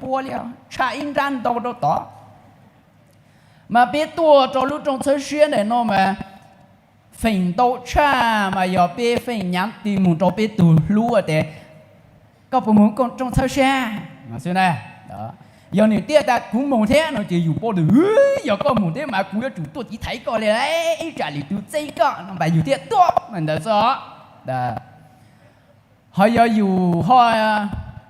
pua li, tshaj ib nrab ntau rau tod. Mas peb tuaj rau lub rooj txhawb siab ntawm no mas feem ntau tshaj mas yog peb feem nyav ti mus rau peb tus hlub tias, koj puas mus rooj txhawb siab xwb na. Yog nws tias tas kuv mus thiab no ces yus paub tias yog koj mus thiab mas kuv yuav tsum tuaj tiv thaiv koj li, ib tsam lwm tus txeeb koj no mas yus thiaj tuaj ntawd xwb. Ho yog yus ho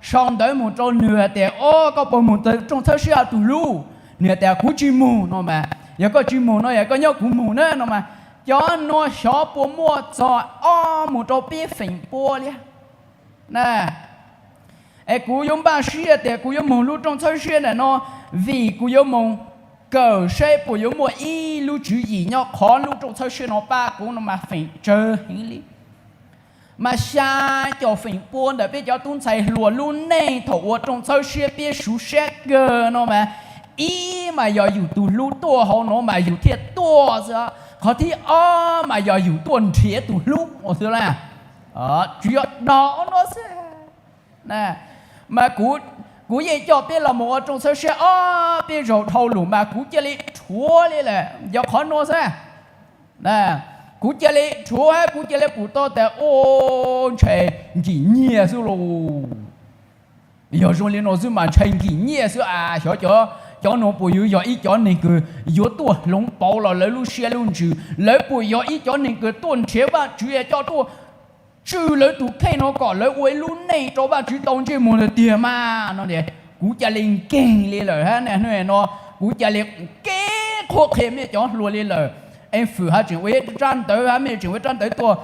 sau ntawv mus rau nws tias, o, koj puas mus rooj txhawb siab tus hlub? Nws tias kuv tsis mus no mas, yog koj tsis mus no yog koj nyob kuv mus na no mas, cov no xyov puas muaj txog ob mus rau peb feem pua li. Es kuv yuav npaj siab tias kuv yuav mus lub rooj txhawb siab ntawm no vim kuv yuav mus kawm saib puas yuav muaj ib lub tswv yim nyob qhov lub rooj txhawb siab no pab kuv no mas feem tsawg heev li. Mas xya caum feem pua ntawm peb cov tub ntxhais hluas lub neej thaum ua rooj txhawb siab peb suv siab kawg no mas, ib mas yog yus tus hlub tuaj hauv no mas yus thiaj tuaj xwb, qhov thib ob mas yog yus tuaj nrhiav tus hlub xwb la. Tsuas yog do no xwb. Mas kuv yeej coj peb los mus ua rooj txhawb siab ob peb zaug dhau lawm mas kuv cia li rhuav li lawm, yog qhov no xwb. Kuv cia li rhuav hab kuv cia li pum tau tas ua ntshai nkim nyiaj xwb lauj. Yog zoo li no xwb mas ntshai nkim nyiaj xwb as, xyov cov, cov no puas yuav yog ib cov neeg kws yuav tuaj hloov pauv los lawv lub siab lub ntsws, lawv puas yog ib cov neeg kws tuaj nrhiav Vajtswv coj tuaj tswj lawv tus kheej no kom lawv ua ib lub neej rau Vajtswv tau ntsej muag tiag tiag mas no. Kuv ca le nkeeg li lawm hab no, kuv ca le kev qhuab qhia mej cov hluas li lawm. Ev Fwm hab tseem ua ib rab ntawv hab mej tseem ua ib rab ntawv tuaj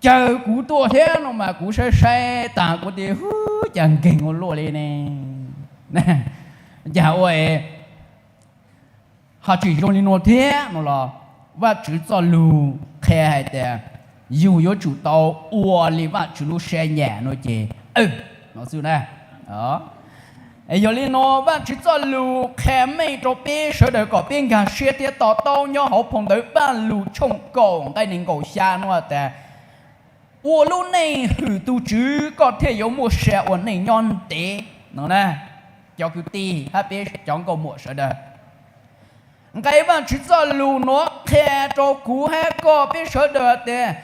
caw kuv tuaj thiab no mas kuv saib saib tas kuv tias hu, cas nkeeg ua luaj li ne. Cas ua ho tsis zoo li no thiab no los, Vajtswv txoj lug qhia hais tias yus yuav tsum tau ua li Vajtswv lub siab nyiam no ces no xwb na. Yog li no Vajtswv txoj lug qhia meej rau peb sawv daws kom peb nkag siab thiab to taub nyob hauv phau ntawv Pajlug tshooj kaum nqe nees nkaum xya no tas, ua lub neej hwm tus Tswv koj thiaj yuav muaj sia ua neej nyob ntev no na. Cov kwv tij hab peb cov nkauj muam sawv daws, nqe Vajtswv txoj lug nuav qhia rau kuv hab koj peb sawv daws tias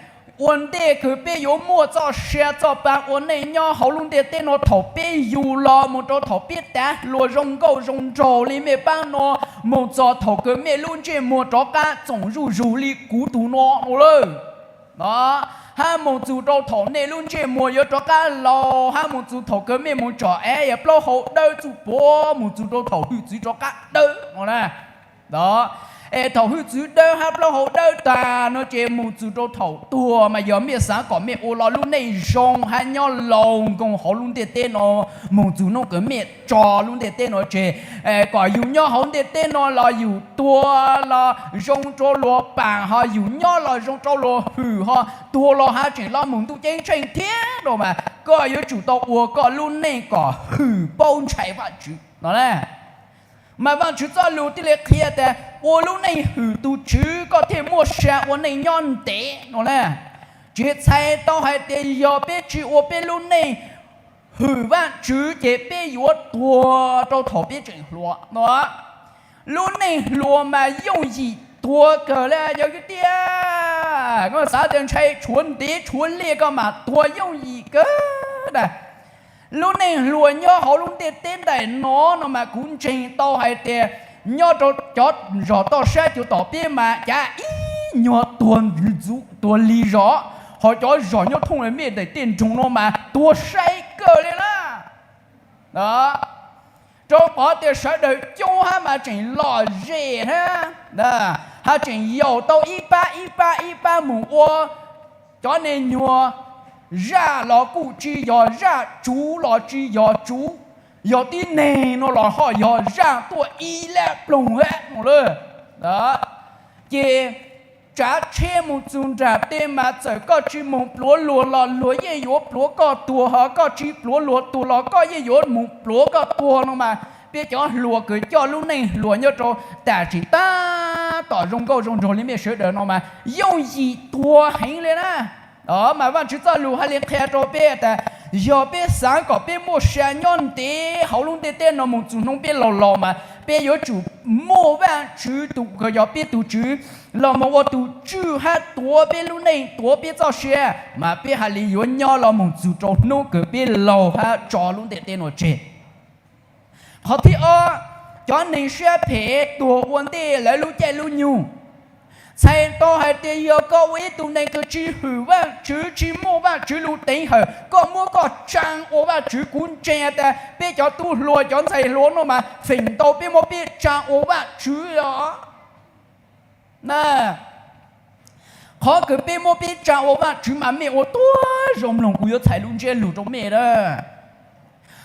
ua ntej kws peb yuav muaj txoj sia txoj pa ua neej nyob hauv lub ntiaj teb no thaum peb yug los mus rau thaum peb tav hluas zoo nkauj zoo nraug li mej paab no, mus txog thaum kws mej lub ntsej muag rov qab txoom zuj zug li kuv tug no no lawm. Hab mus txug rau thaum nej lub ntsej muag yuav rov qab laus, hab mus txug thaum kws mej mus tsom av yog plaub hau dawb txuj puav, mus txug rau thaum hwj txwv rov qab dawb no na. Es thaum hwj txwv dawb hab plaub hau dawb tag no ces mus txug rau thaum tuag mas yog mej xav kom mej ua los lub neej zoo hab nyob laus nkoos hauv lub ntiaj teb no, mus txug nub kws mej tso lub ntiaj teb no tseg, kom yug nyob hauv ntiaj teb no los yug tuag los zoo rau luag paam, ho yug nyob los zoo rau luag hwm, ho tuag los hab tseem los mus ntuj ceeb tsheej thiab no mas koj yuav tsum tau ua koj lub neej kom hwm paub ntshai Vajtswv no na. Mas Vajtswv txoj lug thiaj li qhia tas ua lub neej hwm tus Tswv koj thiaj muaj sia ua neej nyob ntev no na. Tsis txhais tau hais tias yog peb tsis ua peb lub neej hwm Vajtswv ces peb yuav tuag rau thaum peb tseem hluas no. Lub neej hluas mas yooj yim tuag kawg le yog kwv tij. Koj xav tias ntshai tshuav ntev tshuav liaj koj mas tuag yooj yim kawg na. Lub neej hluas nyob hauv lub ntiaj teb ntawm no no mas kuv ntseeg tau hais tias nyob rau cov zog toj sab cuv tom peb mas cav ib nyuag tuag lig zog, ho cov zog nyob thooj mej daim tej nroog no mas tuag sai kawg li na. Rau qhov tias sawv daws coob hab mas tseem lom zem hab, hab tseem yaum tau ib pab ib pab ib pab mus ua cov neeg nyuag, zaj los kuj tsis yog zaj, tsuv los tsis yog tsuv, yog tib neeg no los ho yog zaj tuaj ib lab ploog hab no lawm. Ces tsav tsheb mus txug nram tej mas txawm koj tsis mus pluav luag los luag yeej yuav pluav koj tuag, ho koj tsis pluav luag tuag los koj yeej yuav mus pluav koj tuag no mas peb cov hluas kws coj lub neej hluas nyob rau tam sim tab tom zoo nkauj zoo nraug li mej sawv daws no mas yooj yim tuag heev li na. Mas Vajtswv txoj lug hais li qhia rau peb tas Yog peb xav kom peb muaj sia nyob ntev hauv lub ntiaj teb no mus txug hnub peb laus laus mas peb yuav tsum muaj Vajtswv tus uas yog peb tus Tswv los mus ua tus tswj hab tuav peb lub neej, tuav peb txoj sia, mas peb haj li yuav nyob los mus txug rau hnub kws peb laus hab tso lub ntiaj teb no tseg. Qhov thib ob, cov neeg siab phem tuag ua ntej lawv lub caij lub nyoog. Txhais tau hais tias yog koj ua ib tug neeg kws tsis hwm Vajtswv, tsis muaj Vajtswv lug teev hawm, koj muab koj tsaa ua Vajtswv, kuv ntseeg tas peb cov tub hluas cov ntxhais hluas no mas feem ntau peb muab peb tsaa ua Vajtswv os. Qhov kws peb muab peb tsaa ua Vajtswv mas mej ua tuab zoo mloog, kuv yuav txhais lub ntsiab lug rau mej na.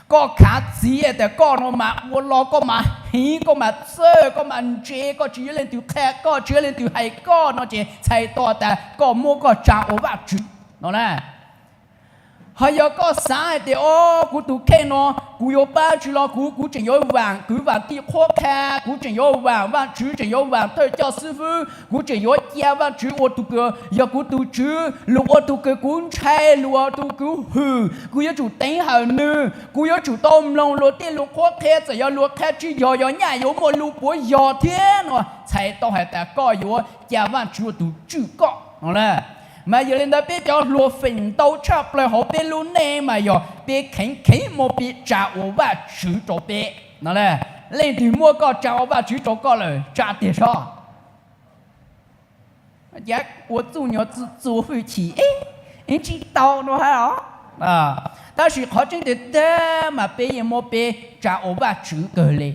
Koj khav txiv tas koj no mas ua los koj mas hiv, koj mas txawj, koj mas ntse, koj tsis yuav leej twg qha koj, tsis yuav leej twg hais koj no ces txhais tau tas koj muab koj tsaa ua Vajtswv no na. Ho yog koj xav hais tias, o, kuv tus kheej no kuv yuav pab tsi los kuv, kuv tseem yuav vaam kwv vaam tij qhuab qha, kuv tseem yuav vaam Vajtswv, tseem yuav vaam thawj coj xib fwb, kuv tseem yuav cia Vajtswv ua tus kws yog kuv tus Tswv, luag ua tus kws kuv ntshai, luag ua tus kws kuv hwm, kuv yuav tsum teev hawm nwg, kuv yuav tsum tau mloog luag tej lug qhuab qha, txawm yog luag qha tsi yog, yog nyaj yuav muaj lug puav yog thiab no, txhais tau hais tas koj yuav cia Vajtswv ua tus tswj koj no na. Mas yog li ntawd peb cov hluas feem ntau tshaj plaws hauv peb lub neej mas yog peb kheev kheev muab peb tsaa ua Vajtswv rau peb no. Leej twg muab koj tsaa ua Vajtswv rau koj lawm tsa tiag sab? Ua txuj nyuag txua hwj chim, ib tsis tau no hab os. Tab sis qhov tseeb tiag tiag mas peb yeej muab peb tsaa ua Vajtswv kawg li.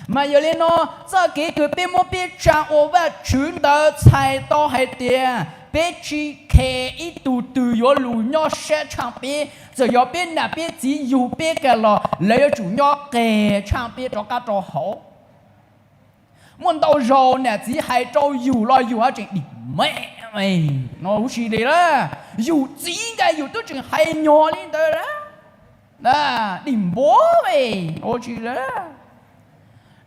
Mas yog li no, txoj kev kws peb muab peb tsaa ua Vajtswv ntawd txhais tau hais tias peb tsis khes ib tug twg yuav lug nyob sab tshaaj peb. Txawm yog peb nam peb txiv yug peb kag los lawv yuav tsum nyob qeg tshaaj peb rov qab rau hauv. Muaj ntau zaug nam txiv hais rau yus los yus haj tseem dim me no huv si li lawm. Yus txiv nkag yus twb tseem hais nyuag li ntawd lawm, dim npuav ua tsi lawm.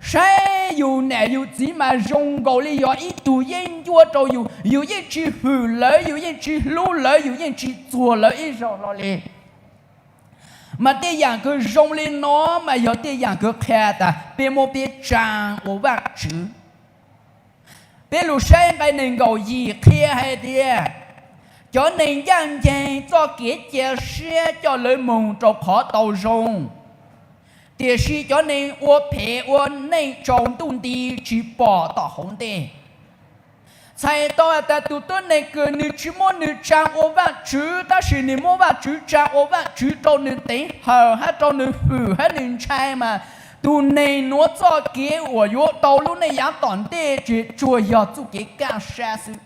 Saib yus nam yus txiv mas zoo nkaus li yog ib tug yeeb ncuab rau yus, yus yeej tsis hwm lawv, yus yeej tsis hlub lawv, yus yeej tsis txuag lawv ib zaug hlo li. Mas tej yaam kws zoo li no mas yog tej yaam kws qha tas peb muab peb tsaa ua Vajtswv. Peb lug saib nqai nees nkaum yim qhia hais tias, cov neeg ncaaj nceeg txoj kev cia siab coj lawv moog rau qhov tau zoo, tiam sis cov neeg ua phem ua neej tsaus ntuj nti tsis pom tom hauv ntej. Txhais tau has tas tus tuab neeg kws nwg tsis muab nwg tsaa ua Vajtswv tab sis nwg muab Vajtswv tsaa ua Vajtswv rau nwg teev hawm hab rau nwg hwm hab nwg ntshai mas, tus neeg nuav txoj kev uas yuav tau lub neej yaav tom ntej ces tsuas yog txuj kev kaaj sab xwb.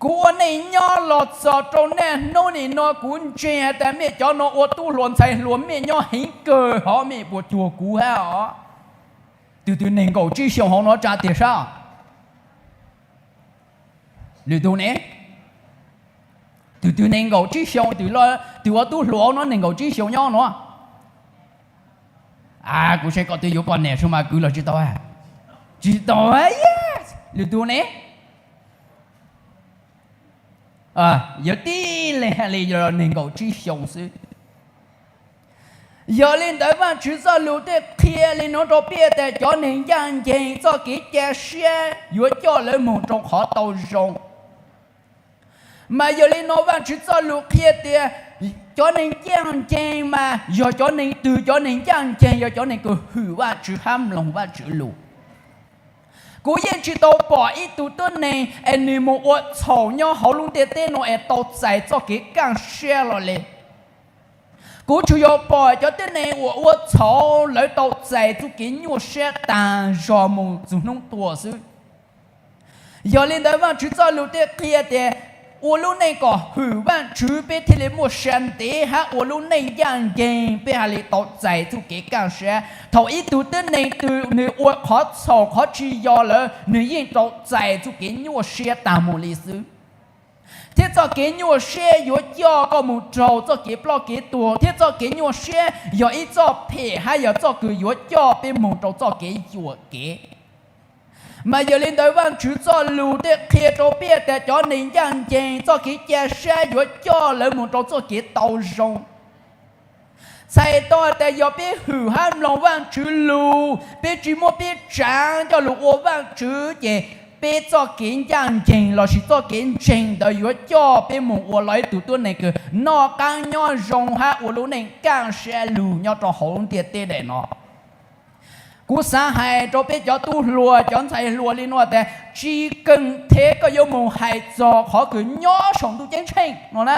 Kuv ua neej nyob los txog rau niaj hnub nim no kuv ntseeg has tas mej cov no ua tub hluas ntxhais hluas mej nyob heev kawg hov, mej puas cuag kuv hab os? Tug twg neeg nkaum tsib xyoos hauv no tsa tiag sab? Lwm tug ne? Tug twg neeg nkaum tsib xyoos, tug ua tub hluas hauv no neeg nkaum tsib xyoos nyob no? Kuv saib koj twb yuav poj niam sub mas kwv los tsis tau. Tsis tau. Lwm tug ne? Yog tib leeg hab li yog neeg nkaum tsib xyoos xwb. Yog li ntawd Vajtswv txoj lug thiaj qhia li nuav rau peb tas cov neeg ncaaj nceeg txoj kev ca siab yuav coj lawv moog rau qhov tau zoo. Mas yog li no Vajtswv txoj lug qhia tias cov neeg ncaaj nceeg mas yog cov neeg twg? Cov neeg ncaaj nceeg yog cov neeg kws hwm Vajtswv hab mloog Vajtswv lug. Kuv yeej tsis tau pom ib tug tuab neeg es nwg moog ua txhaum nyob hauv lub ntiaj teb no es tau txais txoj kev kaaj siab los li. Kuv tsuas yog pom cov tuab neeg uas ua txhaum lawv tau txais txuj kev nyuaj siab taag zog moog txug hnub tuag xwb. Yog li ntawd Vajtswv txoj lug thiaj qhia tias ua lub neej kom hwm Vajtswv peb thiaj li muaj sia ntev hab ua lub neej ncaaj nceeg peb haj li tau txais txuj kev kaaj siab. Thaum ib tug tuab neeg twg nwg ua qhov txhaum qhov tsis yog lawm nwg yeej tau txais txuj kev nyuaj siab taag moog li xwb. Thiab txoj kev nyuaj siab yuav coj koj moog raug txoj kev ploj kev tuag, thiab txoj kev nyuaj siab yog ib txoj phem hab yog txoj kws yuav coj peb moog rau txoj kev yuam kev. Mas yog li ntawd Vajtswv txoj lus thiaj qhia rau peb tias cov neeg ncaj ncees txoj kev ca sab yuav coj lawv mus rau txoj kev tau zoo. Txhais tau tias yog peb hwm hab mloog Vajtswv lus, peb tsis muab peb tsaav coj lug ua Vajtswv ces peb txoj kev ncaj ncees lossis txoj kev ntseeg ntawd yuav coj peb mus ua lawv ib tug tuab neeg kws noj qaab nyob zoo hab ua lub neej kaaj sab lug nyob rau hauv lub ntiaj teb daim no. Kuv xaav hais rau peb cov tub hluas cov ntxhais hluas li no tias tsis keeg thev koj yuav mus hais txog qhov kws nyob saum ntuj ceeb tsheej no na.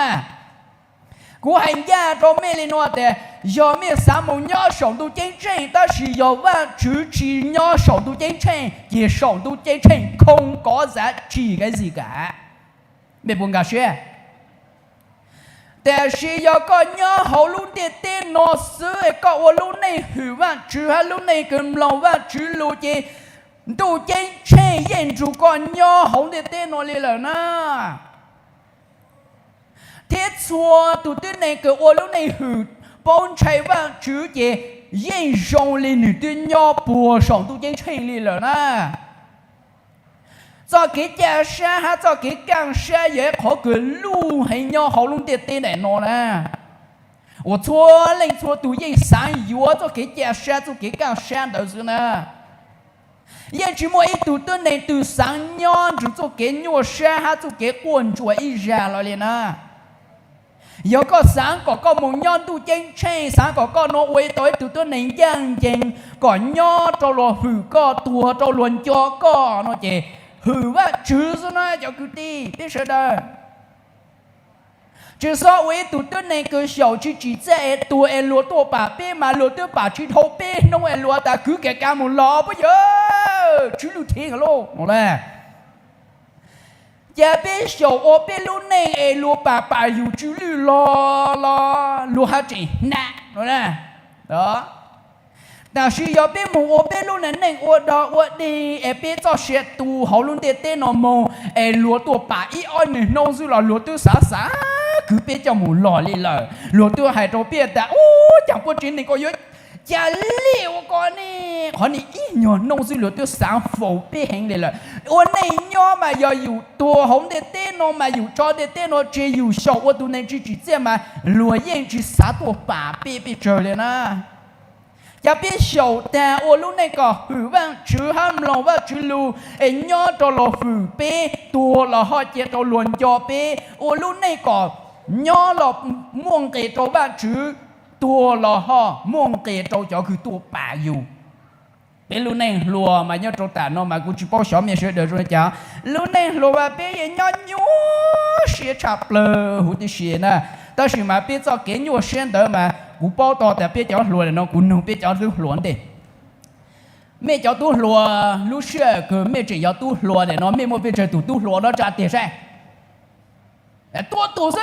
Kuv hais ncaj rau mej li no tias yog mej xaav mus nyob saum ntuj ceeb tsheej tab sis yog Vajtswv tsis nyob saum ntuj ceeb tsheej ces saum ntuj ceeb tsheej không có giá trị cái gì cả. Mej puas nkag siab? Tiam sis yog koj nyob hauv lub ntiaj teb no xwb, koj ua lub neej hwm Vajtswv hab lub neej kws mloog Vajtswv lus ces ntuj ceeb tsheej yeej nrug koj nyob hauv ntiaj teb no li lawm na. Thiab txhua tus tib neeg kws ua lub neej hwm paub ntshai Vajtswv ces yeej zoo li nwg twb nyob puag saum ntuj ceeb tsheej li lawm na. Txoj kev ca sab hab txoj kev kaaj sab yog ib qhov kws luj heev nyob hauv lub ntiaj teb daim no na, uas txhua leej txhua tus yeej xaav yuav txoj kev ca sab txoj kev kaaj sab ntawd xwb na. Yeej tsis muaj ib tug tib neeg twg xaav nyob nrug txoj kev nyuaj sab hab txoj kev quaj ntsuas ib zag los li na. Yog koj xaav kom koj mus nyob ntuj ceeb tsheej, xaav kom koj nuav ua tau ib tug tib neeg ncaj ncees, kom nyob rau luag hwm koj, tuag rau luag nco koj no ces hwm Vajtswv xwb na cov kwv tij peb sawv daws. Tsis xob ua ib tug tib neeg kws xyaum tsis tsim txiaj es tuag es luag tuaj pam peb mas luag twb pam tsis dhau peb hnub es luag tas kwv kiag kav mus los puab yog tswv lwj thiv lawm no. Cas peb xyaum ua peb lub neej es luag pam pam yus tswv lwj los los luag haj tseem hnam no. Tab sis yog peb mus ua peb lub neej ua dog ua dig es peb txoj sia tu hauv lub ntiaj teb no moog es luag tuaj pam ib ob nyuag hnub xwb los luag twb xav xav kwv peb coj mus los li lawm. Luag twb hais rau peb tas ub, cas puab tsev neeg ko yuav ca li ua ko ne. Qhov niaj ib nyuag hnub xwb luag twb xav faus peb heev li lawm. Ua neej nyob mas yog yus tuag hauv ntiaj teb no mas yus tso ntiaj teb no tseg, yus xyaum ua tus neeg tsis tsim txiaj mas luag yeej tsis xav tuaj pam peb pes tsawg li na. Cas peb xyaum tag ua lub neej kom hwm Vajtswv hab mloog Vajtswv lus es nyob rau luag hwm peb, tuag los ho cia rau luag nco peb, ua lub neej kom nyob los muaj nqis rau Vajtswv, tuag los ho muaj nqis rau cov kws tuaj pam yus. Peb lub neej hluas mas nyob rau tam no mas kuv tsis paub xyov mej sawv daws zoo li cas. Lub neej hluas mas peb yeej nyob nyuaj siab tshaj plawg huv tib si na. Tab sis mas peb txoj kev nyuaj siab ntawd mas kuv paub tau tas peb cov hluas no, kuv nug peb cov tub hluas ntej. Mej cov tub hluas lub sij hawm kws mej tseem yog tub hluas ntawm no mej muaj pes tsawg tus tub hluas nyob tsa tiag saib? Tuab tug xwb.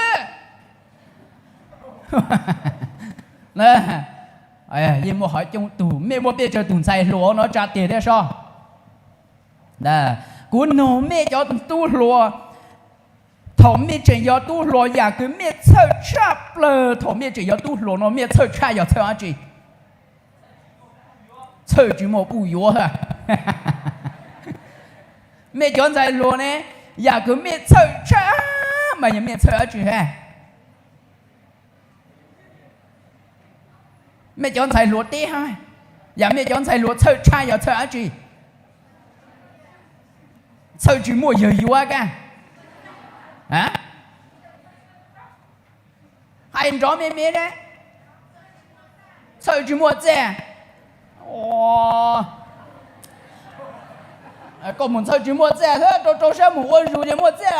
Yeej muaj qhov coob tug. Mej muaj pes tsawg tus ntxhais hluas nyob tsa tiag thiab sob? Kuv nug mej cov tub hluas, thaum mej tseem yog tub hluas yam kws mej txhawj tshaj plawg thaum mej tseem yog tub hluas no mej txhawj tshaj yog txhawj dab tsi? Txhawj tsis muaj puj yuav. Mej cov ntxhais hluas ne, yam kws mej txhawj tshaj mas yog mej txhawj dab tsi ha? Mej cov ntxhais hluas teb ha, yam mej cov ntxhais hluas txhawj tshaj yog txhawj dab tsi? Txhawj tsis muaj yawg yuav ka. Hais nrov me me ne, txhawj tsis muaj txiaj. Koj mus txhawj tsis muaj txiaj thiab rau rau sab mus ua zus ces muaj txiaj a.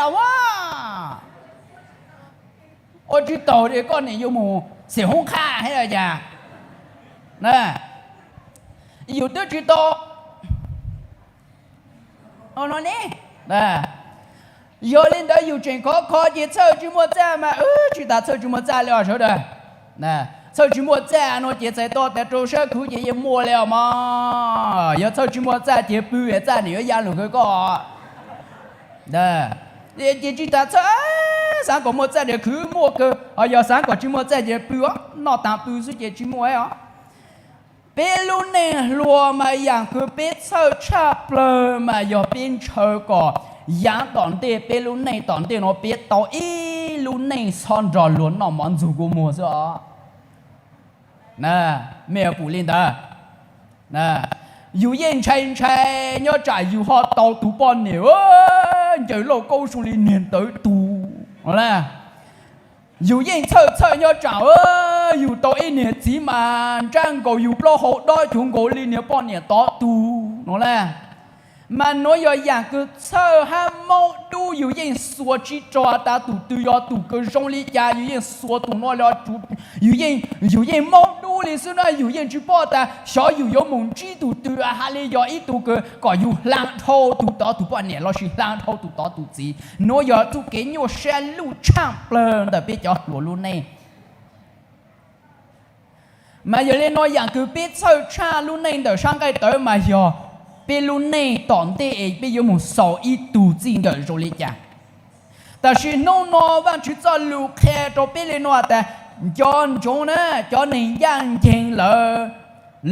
Ua tsis taus es koj niam yuav mus xim hoob qhaj thiab cas? Yus twb tsis tau no ne. Yog li ntawd yus tseem khov kho ces txhawj tsis muaj txiaj mas tsis tas txhawj tsis muaj txiaj li os sawv daws. Txhawj tsis muaj txiaj no ces txhais tau tas rau sab khwv ces yeej muaj li os mog. Yog txhawj tsis muaj txiaj ces pw es txaj niam yuav ya lug kawg koj. Ces tsis tas txhawj, xav kom muaj txiaj ces khwv muaj kawg, ho yog xav kom tsis muaj txiaj ces pw os, noj tas pw xwb ces tsis muaj os. Peb lub neej hluas mas yaam kws peb txhawj tshaj plawg mas yog peb ntshaw kom yaav tom ntej peb lub neej tom ntej no peb tau ib lub neej txhob nrog luag noj mov ntxug kua muag xwb os. Mej yuav pum li ntawd, yus yeej ntshai ntshai nyob tsam yus ho tau tus poj niam ncaws lauj kaub zoo li niag ntawd tug no. Yus yeej txhawj txhawj nyob tsam yus tau ib niag txiv mas ntsab nkaus yus plaub hau dob cuag nkaus li niag poj niam tod tug no la. Mas nuav yog yaam kws txhawj hab maub dub, yus yeej xuas tsi rua tas tus twg yog tus kws zoo li cas, yus yeej xuas tus no, yus yeej maub dub li xwb na. Yus yeej tsi paub tas xyov yus yuav moog ntsib tus twg has li yog ib tug kws kom yus hlaa dhau tus tod tus poj niam lossis hlaa dhau tus tod tus txiv. Nuav yog txuj kev nyuaj sab luj tshaaj plawg ntawm peb cov hluas lub neej. Mas yog li no yaam kws peb txhawj tshaj lub neej ntawm sab nqaij tawv mas yog peb lub neej tom ntej es peb yuav moog xaus ib tug txij nkawm zoo li cas. Tab sis nub no Vaajtswv txoj lus qhia rua peb li no tas, nco ntsoov na, cov neeg ncaaj nceeg lawv,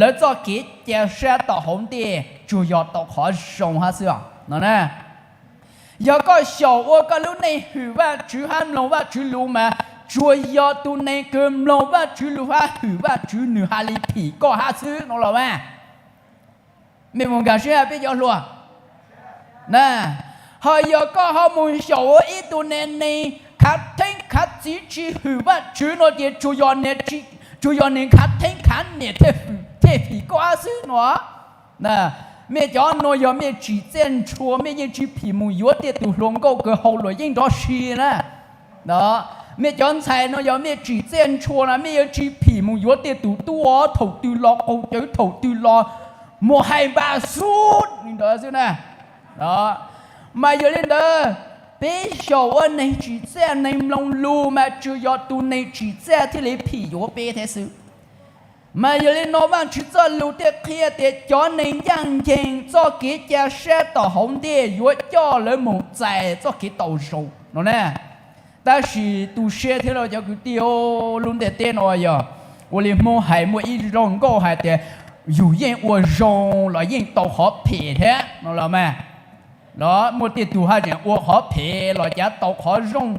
lawv txoj kev ca sab tom hauv ntej tsuas yog tau qhov zoo hab xwb os no na. Yog koj xyaum ua koj lub neej hwm Vaajtswv hab mloog Vaajtswv lus mas tsuas yog tus neeg kws mloog Vaajtswv lus hab hwm Vaajtswv nwg has li phim koj hab xwb no los mas. Mej moog nkaag sib hab peb cov hluas na. Ho yog koj ho moog xyaum ua ib tug neeg khav theeb khav txiv tsi hwm Vaajtswv no ces tsuas yog neeg khav theeb khav niam thiaj phim koj hab xwb no. Mej cov nuav yog mej tsim txiaj ntshua, mej yeej tsi phim moog yuav tej tug hluas nkauj kws haus luam yeeb nrov si na. Mej cov ntxhais nuav yog mej tsim txiaj ntshua na, mej yeej tsi phim moog yuav tej tug tub thaum twg los qaug cawv thaum twg los muaj hais npaj xub li ntawd xwb na. Mas yog li ntawd, peb xyaum ua neeg tsim txiaj neeg mloog lus mas tsuas yog tus neeg tsim txiaj thiaj li phim yuav peb thiab xwb. Mas yog li no Vaajtswv txoj lus thiaj qhia tias cov neeg ncaaj nceeg txoj kev ca sab tom hauv ntej yuav coj lawv moog txais txoj kev tau zoo no na. Tab sis tu siab thiab lauj cov kwv tij, lub ntiaj teb no yog ua li Hmoob hais muaj ib zaj nkauj hais tias, yus yeej ua zoo los yeej tau qhov phem thiab no los mas. Los muaj tej tug haj tseem ua qhov phem los cav tau qhov zoo.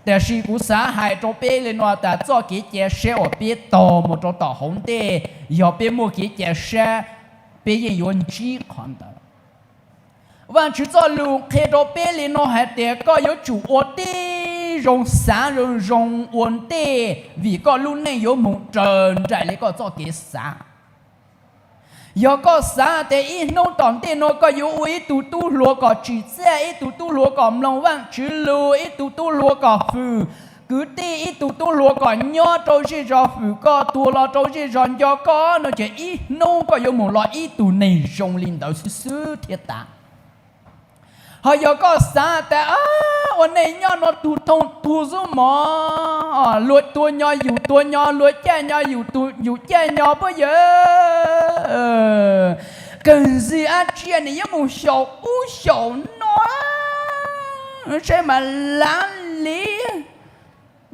Tab sis kuv xav hais rau peb li no tas txoj kev ca sab uas peb taug mus rau tom hauv ntej, yog peb muaj kev ca sab, peb yeej yuav ntsib qhov ntawd. Vaajtswv txoj lus qhia rau peb li no hais tias koj yuav tsum ua tib zoo xaav zoo zoo ua ntej, vim koj lub neej yuav moog raws nraim li koj txoj kev xaav. Yog koj xaav tias ib hnub tom ntej nuav koj yuav ua ib tug tub hluas kom tsim txiaj, ib tug tub hluas kom mloog Vaajtswv lus, ib tug tub hluas kom hwm kwv tij, ib tug tub hluas kom nyob rau zej zog hwm koj, tuag los rau zej zog nco koj no ces ib hnub koj yuav moog los ib tug neeg zoo li ntawd xwb xwb thiaj tas. Ho yog koj xaav tas ua neej nyob no tug thooj tug xwb mog, luag tuag nyo yus tuag nyo, luag caij nyo yus caij nyo puab yawg, kawg ntxhia dab tsi nim yuav mus xyaum ub xyaum no, saib mas laav li,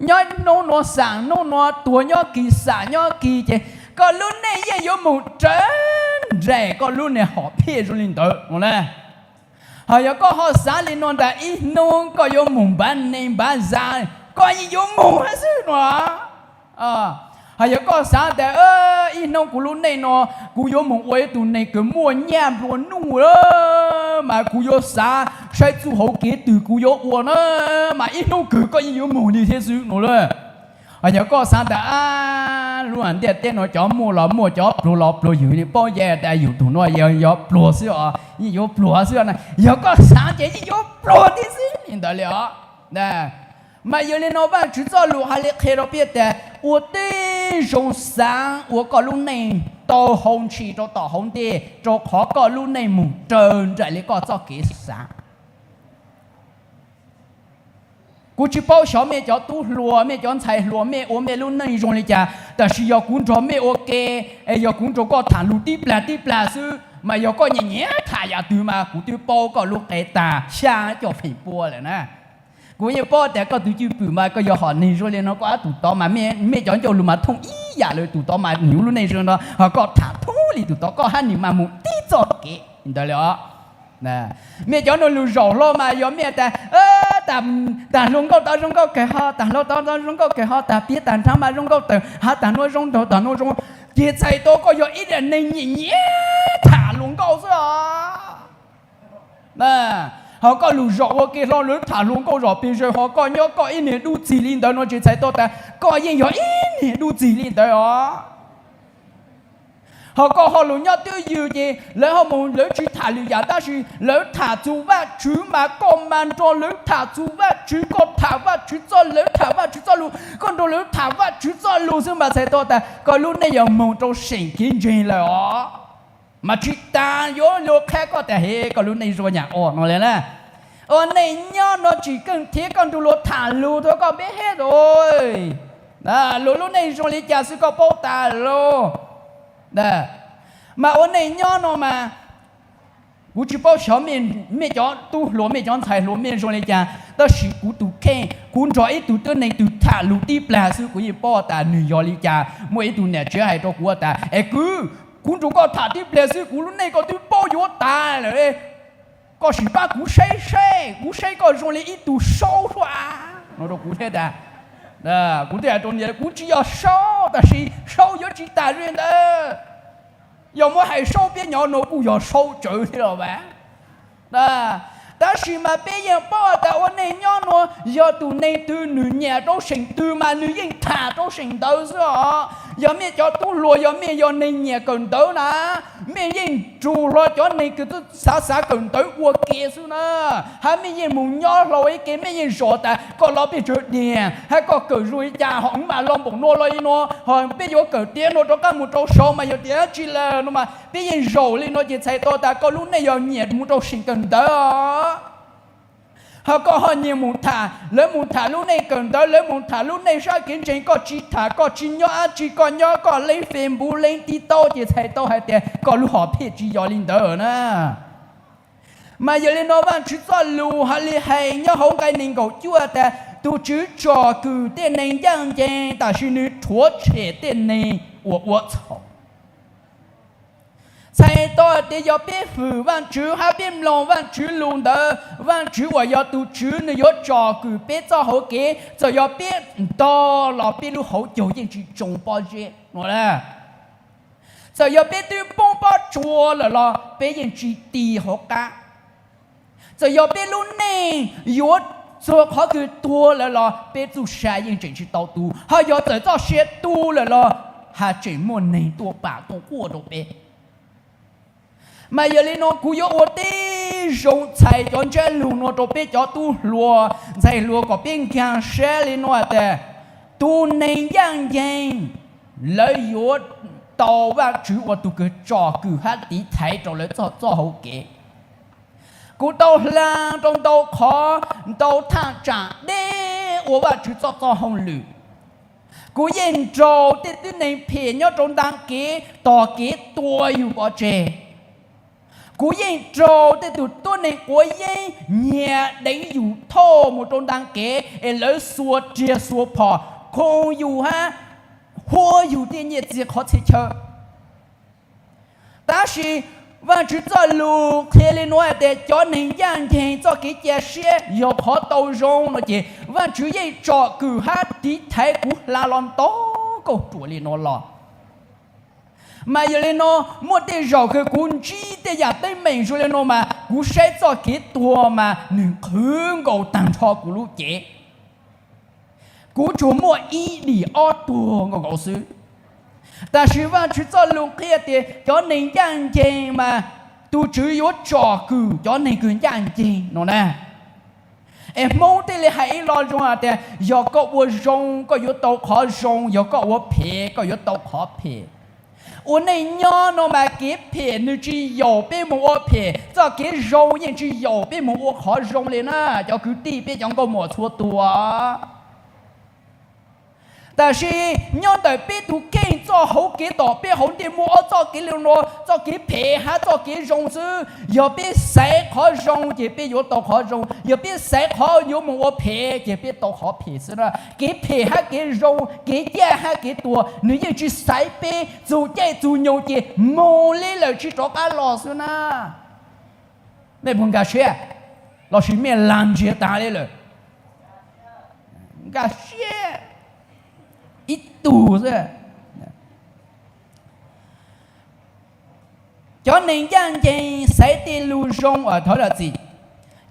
nyob hnub nuav xaam hnub nuav, tuag nyob kis xaam nyob kis ces koj lub neej yeej yuav mus raws nraim koj lub neej hom phiaj zoo li ntawd no na. Ho yog koj ho xaav li no tas ib hnub koj yuav mus npav neeg npav zag, koj yeej yuav mus hab xwb no. Ho yog koj xaav tas ib hnub kuv lub neej no kuv yuav mus ua ib tug neeg kws muaj nyaj nplua nuj, mas kuv yuav xav saib txuj hauv kev twg kuv yuav ua na, mas ib hnub kawg koj yeej yuav mus li thiab xwb no lauj. Ho yog koj xaav tas lub ntiaj teb no cov muaj los muaj, cov pluag los pluag, yus li paub yog tas yus tug no yog pluag xwb os, yeej yuav pluag xwb na. Yog koj xaav ces yeej yuav pluag tib xwb li ntawd li os. Mas yog li no Vaajtswv txoj lus hais li qhia rau peb tas ua tib zoo xaav ua koj lub neej tau hau ntshis rau tom hauv ntej, rau qhov koj lub neej mus raws nraim li koj txoj kev xaav. Kuv tsis paub xyov mej cov tub hluas, mej cov ntxhais hluas, mej ua mej lub neej zoo li cas, tab sis yog kuv nrog mej ua ke, es yog kuv nrog koj tham lus tib plag tib plag xwb, mas yog koj nyiam nyiam tham yam twg mas kuv twb paub koj lub qe tag xya caum feem pua lawm na. Kuv yeej paub tas koj tus cwj pwm mas koj yog hom neeg zoo li no, koj ob tug tod mas mej cov ncauj lus mas thooj ib ib yam li tus tod mas nws lub neej zoo no, ho koj tham thoob li tus tod, koj hab nws mas mus tib txoj kev ntawd li os. Mej cov nug lug zaum hlo mas yog mej tas, tas hluas nkauj tod zoo nkauj kawg ho, tas hluas tod zoo nkauj kawg ho, tas piav tas nrhav mas zoo nkauj tawm, hab tas nuav zoo nraug tas nuav zoo, ces txhais tau koj yog ib zag neeg nyiam nyiam tham hluas nkauj xwb os. Ho koj lug zaum ua ke hlo lawv tham hluas nkauj zom pes zaws, ho koj nyob koj ib niag dub txig li ntawd no ces txhais tau tas koj yeej yog ib niag dub txig li ntawd os. Ho koj ho lug nyob twj ywm ces lawv ho mus lawv tsis tham lwm yam tab sis lawv tham txug Vajtswv mas koj mas nrog lawv tham txug Vajtswv, koj tham Vajtswv txoj, lawv tham Vajtswv txoj lug, koj nrog lawv tham Vajtswv txoj lug xwb mas txhais tau tas koj lub neej yog moog rau seem kev ntseeg lawm os. Mas tsis tas yuav luag qha koj tas hev koj lub neej zoo nyam os no li na. Ua neej nyob no tsis keej thiab koj nrug luag tham lug rau koj peb hab, luag lub neej zoo li cas xwb koj paub tas lug. Mas ua neej nyob no mas kuv tsis paub xyov mej cov tub hluas mej cov ntxhais hluas mej zoo li cas tab sis kuv tus kheej kuv nrog ib tug tub neeg twg tham lug tib plag xwb kuv yeej paub tas nwg yog li cas. Muaj ib tug niam tsev hais rau kuv tas es kwv, kuv nrug koj tham tib plag xwb kuv lub neej koj twb paub yuav tas lawm. Koj sim pab kuv saib saib, kuv saib koj zoo li ib tug saub suab no rau kuv thiab tas. Kuv twb hais rau nws kuv tsis yog saub tab sis saub yuav tsis tas li ntawd. Yog muab hais saub peb nyob no kuj yog saub tsawv thiab los as. Tab sis mas peb yeej paub tas ua neej nyob no yog tus neeg twg nws nyiam rau seem twg mas nws yeej tham rau seem ntawd xwb os. Yog mej cov tub hluas yog mej yog neeg nyiam kawm ntawv na, mej yeej nrug hlo cov neeg kws xav xav kawm ntawv ua ke xwb na. Hab mej yeej mus nyob hlo ib ke mej yeej zov tas koj los peb tsawg diam hab koj kawm zoo li cas ho wb mam los npaum no los li no ho peb yuav kawm tiav no rov qab mus rau saud mas yog tias tsi lawm no mas peb yeej zaum li no ces txhais tau tas koj lub neej yog nyiam mus rau seem kawm ntawv os. Ho koj ho nyiam mus tham, lawv mus tham lub neej kawm ntawv, lawv mus tham lub neej sab kev ntseeg, koj tsis tham, koj tsis nyob dab tsi, koj nyob koj leej Facebook leej TikTok ces txhais tau hais tias koj lub hom phiaj tsis yog li ntawd na. Mas yog li no Vajtswv txoj lus hais li hais nyob hauv nqai nees nkaum cuaj tas tus Tswv tsom kwm tej neeg ncaj ncees tab sis nws rhuav tshem tej neeg uas ua txhaum. Txhais tau hais tias yog peb hwm Vajtswv hab peb mloog Vajtswv lus ntawd, Vajtswv uas yog tus Tswv nws yuav tsom kwm peb txoj hauv kev, txawm yog peb ntog los peb lub hauv caug yeej tsis tsoo pob zeb no. Txawm yog peb twb poob pob tsuas lawm los peb yeej tsis tis hauv qab. Txawm yog peb lub neej yuav txug qhov kws tuag lawm los peb txuj sa yeej tseem tsis tau tu, ho yog txawm txoj sia tu lawm los haj tseem muaj neeg tuaj pam tuaj quaj rau peb. Mas yog li no kuv yuav ua tib zoo txhais cov ntsab lug no rau peb cov tub hluas ntxhais hluas kom peb nkaag sab li no tas tus neeg ncaj ncees lawv yuav tau Vajtswv ua tus kws tsom kwm hab tiv thaiv rau lawv txoj txoj hauv kev. Kuv tau hla rau ntau qhov ntau thaj tsam deb ua Vajtswv txoj txoj hauj lwm. Kuv yeej nrug tej tub neeg phem nyob rau ntaag kev tos kev tua yug pov tseg. Kuv yeej nrug tej tug tuab neeg quav yeeb nyiag deev yug thauj mus rau ntaag kev es lawv xuas riam xuas phom khoo yug hab huab yug tej nyiaj txiag qhov txhia chaw. Tab sis Vajtswv txoj lus qhia li nuav hais tias cov neeg ncaj nceeg txoj kev cia siab yog qhov tau zoo no ces Vajtswv yeej tsom kwm hab tiv thaiv kuv hla los ntau kauj ruam li no los. Mas yog li no, muaj tej zaum kws kuv ntsib tej yam teeb meem zoo li no mas kuv saib txoj kev tuag mas nwg qhwv nkaus taag nrho kuv lub cev. Kuv tsuas muaj ib dim ob tuag nkaus nkaus xwb. Tab sis Vajtswv txoj lus qhia tias cov neeg ncaj nceeg mas tus Tswv yuav tsom kwm cov neeg kws ncaj nceeg no na. Es Hmoob thiaj li hais ib lo zoo hais tias yog koj ua zoo koj yuav tau qhov zoo, yog koj ua phem koj yuav tau qhov phem. Ua neej nyob no mas kev phem nws tsis yaum peb mus ua phem, txoj kev zoo yeej tsis yaum peb mus ua qhov zoo li na. Cov kwv tij peb cov nkauj muam txhua tus, Tab sis nyob ntawm peb tus kheej txoj hauv kev tom peb hauv ntiaj muaj ob txoj kev li no, txoj kev phem hab txoj kev zoo xwb. Yog peb xaiv qhov zoo ces peb yuav tau qhov zoo, yog peb xaiv qhov yuav mus ua phem ces peb tau qhov phem xwb na. Kev phem hab kev zoo, kev caj hab kev tuag, nws yeej tsis xaiv peb, txug caij txug nyoog ces moog li lawm tsis rov qab los xwb na. Mej puas nkag siab? Lossis mej lag ntsiag taag li lawm? Nkag siab ib tug xwb. Cov neeg ncaj ncees xaiv tej lug zoo, thov zam txim,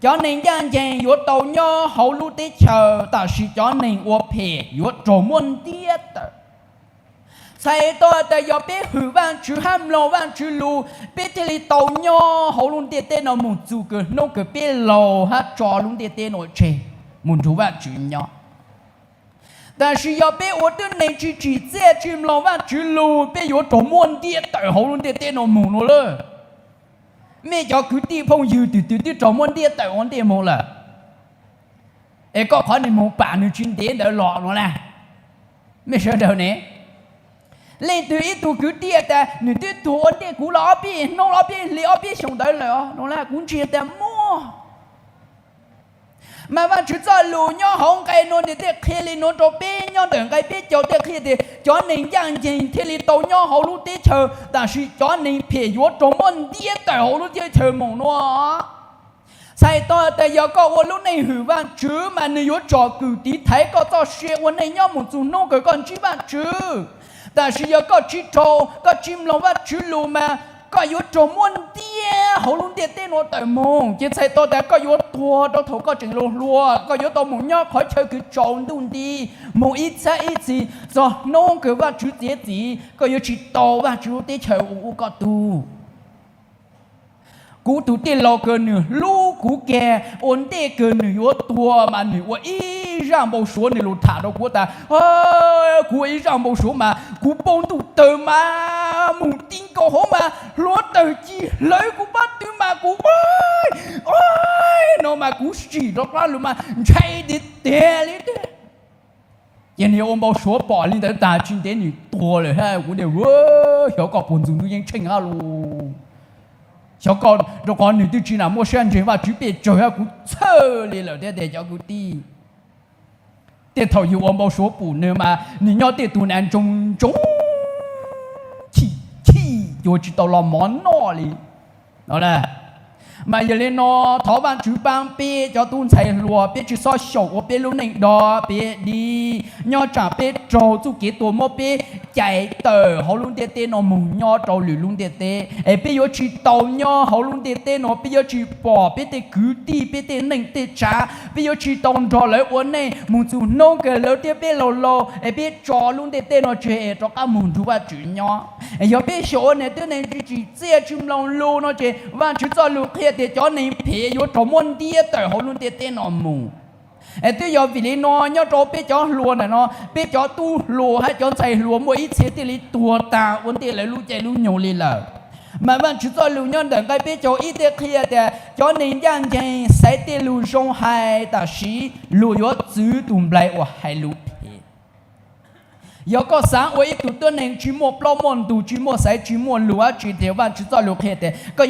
cov neeg ncaj ncees yuav tau nyob hauv lub teb chaws, tab sis cov neeg ua phem yuav raug muab ntiab tawm. Txhais tau tas yog peb hwm Vaajtswv hab mloog Vaajtswv lug, peb thiaj li tau nyob hauv lub ntiaj teb no moog txug kws nub kws peb laug hab tso lub ntiaj teb no tseg moog nrug Vaajtswv nyob. Tab sis yog peb ua tib neeg tsis tsim txiaj tsis mloog Vaajtswv lug, peb yuav raug muab ntiab tawm hauv lub ntiaj teb no moog nuav lawm. Mej cov kwv tij phooj ywg twg twg twb raug muab ntiab tawm ua ntej moog lawm, es koj qhov neeg moog pam nwg tsis ntev ntawd los nuav na. Mej sawv daws ne, leej twg ib tug kwv tij tas nwg twb tuag ua ntej kuv los ob peb nub, ob peb hli, ob peb xyoos ntawd lawm os, kuv ntseeg tas muaj. Mas Vaajtswv txoj lug nyob hauv nqe nuav nwg tej qhia li nuav rau peb, nyob ntawm nqe peb caug tej qhia tias cov neeg ncaj ncees thiaj li tau nyob hauv lub teb chaws, tab sis cov neeg phem yuav raug muab ntiab tawm hauv lub teb chaws moog nuav. Txhais tau tas yog koj ua lub neej hwm Vaajtswv mas nwg yuav tsom kwm tiv thaiv koj txoj sia ua neej nyob moog txug nub kws koj ntsib Vaajtswv. Tab sis yog koj tsis raug, koj tsis mloog Vaajtswv lug mas koj yuav raug muab ntiab hauv lub ntiaj teb nuav tawm moog, ces txhais tau tas koj yuav tuag rau thaum koj tseem hluas hluas, koj yuav tau moog nyob qhov chaw kws tsaus ntuj nti, moog ib txhab ib txhis, txog nub kws Vaajtswv txiav txim koj yuav tsis tau Vaajtswv lub teb chaws ua ua koj tug. Kuv tug tij laug kws nwg hlub kuv kag, ua ntej kws nwg yuav tuag mas nwg ua ib zaj npau suav, nwg lug tham rau kuv tas, kuv ua ib zaj npau suav mas kuv paub ntuj tawg mas moog ti nkaus hauv mas hluav taws ci hlawv kuv pab tw mas kuv ua, ua no mas kuv sim rov qab lug mas ntshai tiag tiag li. Ces nwg ua npau suav pom li ntawd tas tsis ntev nwg tuag lawm hab kuv tias, xyov koj puas ntxug ntuj yeeb tsheej hab lug, xyov koj, rau qhov nwg twb tsis nam muaj sab ntseeg Vaajtswv pes tsawg hab kuv txhawj li lawm thiab tiag cov kwv tij. Tej thaum yug ua npau suav pum nwg mas nwg nyob tej tug na ntsoog ntsoog chim chim cuag tsis tau los mov noj li. Mas yog li no, thov Vaajtswv paab peb cov tub ntxhais hluas, peb tsis txhob xyaum ua peb lub neej dog peb dig, nyob tsaam peb raug txuj kev tuag muab peb cais tawm hauv lub ntiaj teb no moog nyob rau lwm lub ntiaj teb, es peb yuav tsis tau nyob hauv lub ntiaj teb no, peb yuav tsis pom peb tej kwv tij, peb tej neej tej tsav, peb yuav tsis tau nrog lawv ua neej moog txug nub kws lawv thiab peb laug laug, es peb tso lub ntiaj teb no tseg es rov qab moog nrug Vaajtswv nyob. Yog peb xyaum ua neeg twb neeg tsis tsim txiaj tsis mloog lug no ces Vaajtswv txoj lug qhia tias cov neeg phem yuav raug muab ntiab tawm hauv lub ntiaj teb no moog. Es twb yog vim li no nyob rau peb cov hluas ntawm no, peb cov tub hluas hab cov ntxhais hluas muaj ib txhia thiaj li tuag taag ua ntej lawv lub caij lub nyoog li lawm. Mas Vaajtswv txoj lug nyob ntawm nqe peb caug ib tej qhia tias cov neeg ncaj ncees xaiv tej lug zoo hais, tab sis luag yuav txwv tug nplai uas hais lug phem. Yog koj xaav ua ib tug tuab neeg tsis muaj plaub muaj ntug, tsis muaj xaiv tsis muaj lug dab tsi, tias Vaajtswv txoj lug qhia tias koj